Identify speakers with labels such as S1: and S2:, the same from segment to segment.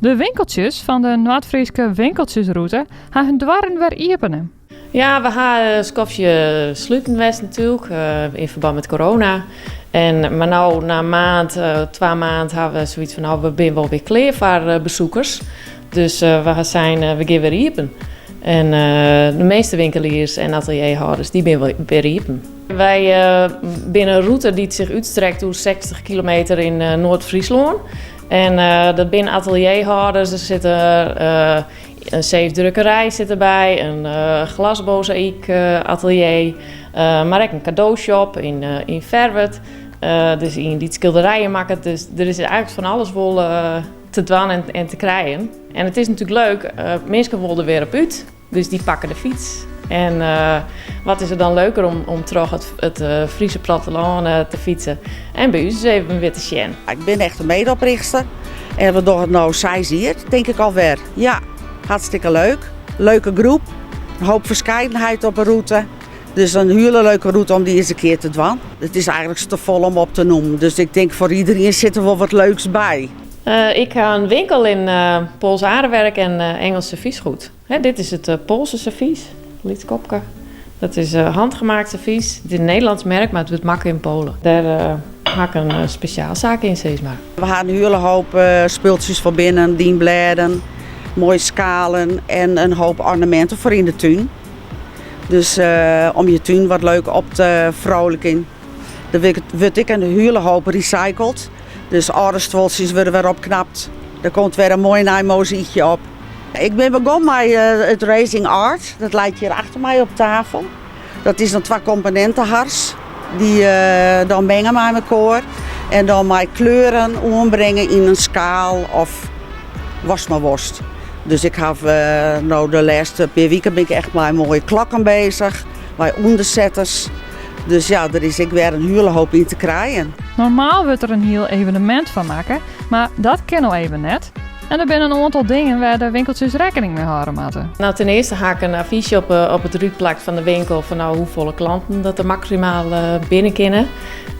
S1: De winkeltsjes fan de Noardfryske winkeltsjesrûte ha hun doarren wer iepene.
S2: Ja, we ha in skoftsje sluten west natuerlik, yn ferbân met corona. En, mar no, nei in maand, twa maand, ha we soiets fan, no, we binne wol wer klear foar besoekers. Dus we ha sein, we gean wer iepen. En de measte winkeliers en atelierhâlders, dy binne wer iepen. Wy binne in rûte dy't sich útstrekt oer 60 kilometer yn Noard-Fryslân. En dat binne atelierhâlders, der sitte in zeefdrukkerij sit derby, in glasmozaïek atelier, mar ek in kadoshop yn Ferwert. Dus ien dy't skilderijen makket. Dus der is eigentlik fan alles wol te dwaan en te krijen. En it is natuerlik leuk, minsken wolle der wer op út, dus dy pakke de fyts. En wat is der dan leuker om troch it Friese plattelân te fytsen en by ús ris even wer te sjen.
S3: Ik bin echt in medeoprichter en we dogge it no seis jier, tink ik alwer. Ja, hartstikke leuk. Leuke groep, in hoop ferskeidenheid op de rûte. Dus in hiele leuke rûte om dy ris in kear te dwaan. It is eigentlik te folle om op te noemen, dus ik tink foar iderien sit der wol wat leuks by.
S2: Ik ha in winkel yn Pools aardewerk en Engels servysgoed. Dit is it Poalse servys, lyts kopke. Dat is handgemaakt servys. It is in Nederlânsk merk, mar it wurdt makke yn Poalen. Dêr ha ik in spesjaalsaak yn, sis mar.
S3: We ha in hiele hoop spultsjes foar binnen, dienblêden, moaie skalen en in hoop ornaminten foar yn de tún. Dus om je tún wat leuk op te frolikjen. Der wurdt ek in hiele hoop recycled. Dus âlde stuoltsjes wurde wer opknapt. Der komt wer in moai nij mozaïekje op. Ik bin begûn mei it Racing Art. Dat leit hjir achter my op tafel. Dat is dan twa komponinten hars dy dan minge mei mekoar en dan mei kleuren oanbringe yn in skaal of watst mar wolst. Dus ik haw no de lêste pear wiken bin ik echt mei moaie klokken bezich, mei ûndersetters. Dus ja, der is ek wer in hiele hoop yn te krijen.
S1: Normaal wurdt der in hiel evenemint fan makke, mar dat kin no even net. En der binne in oantal dingen wêr't de winkeltsjes rekkening mei hâlde moatte.
S2: No, ten earste ha ik in affysje op it rút plakt fan de winkel fan no hoefolle klanten dat der maksimaal binnen kinne.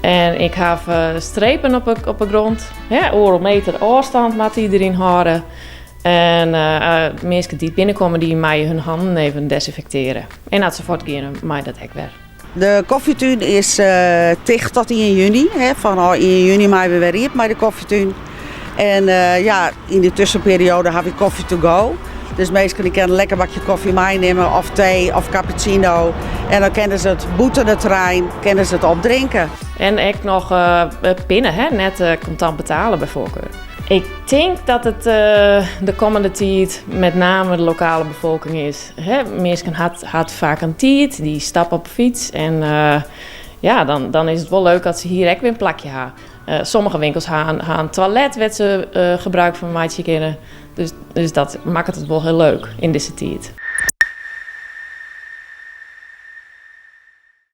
S2: En ik haw strepen op 'e grond. Oardel meter ôfstân moat iderien hâlde. En minsken dy't binnenkomme, dy meie hun hannen even desinfektearje. En as se fuortgeane, mei dat ek wer.
S3: De kofjetún is ticht tot ien juny. Fanôf ien juny meie we wer iepen mei de kofjetún. En ja, yn dy tuskenperioade ha we kofje to go. Dus minsken dy kinne in lekker bakje kofje meinimme of tee of cappuccino. En dan kinne se it bûten it terrein kinne se it opdrinke.
S2: En ek noch pinne, hè? Net kontant betale by foarkar. Ik tink dat it de kommende tiid met name de lokale befolking is. Hè, minsken hat faak in tiid, dy stappe op 'e fyts en ja, dan is it wol leuk dat se hjir ek wer in plakje ha. Sommige winkels ha in toilet wêr't se gebruik fan meitsje kinne. Dus dat makket it wol hiel leuk yn dizze tiid.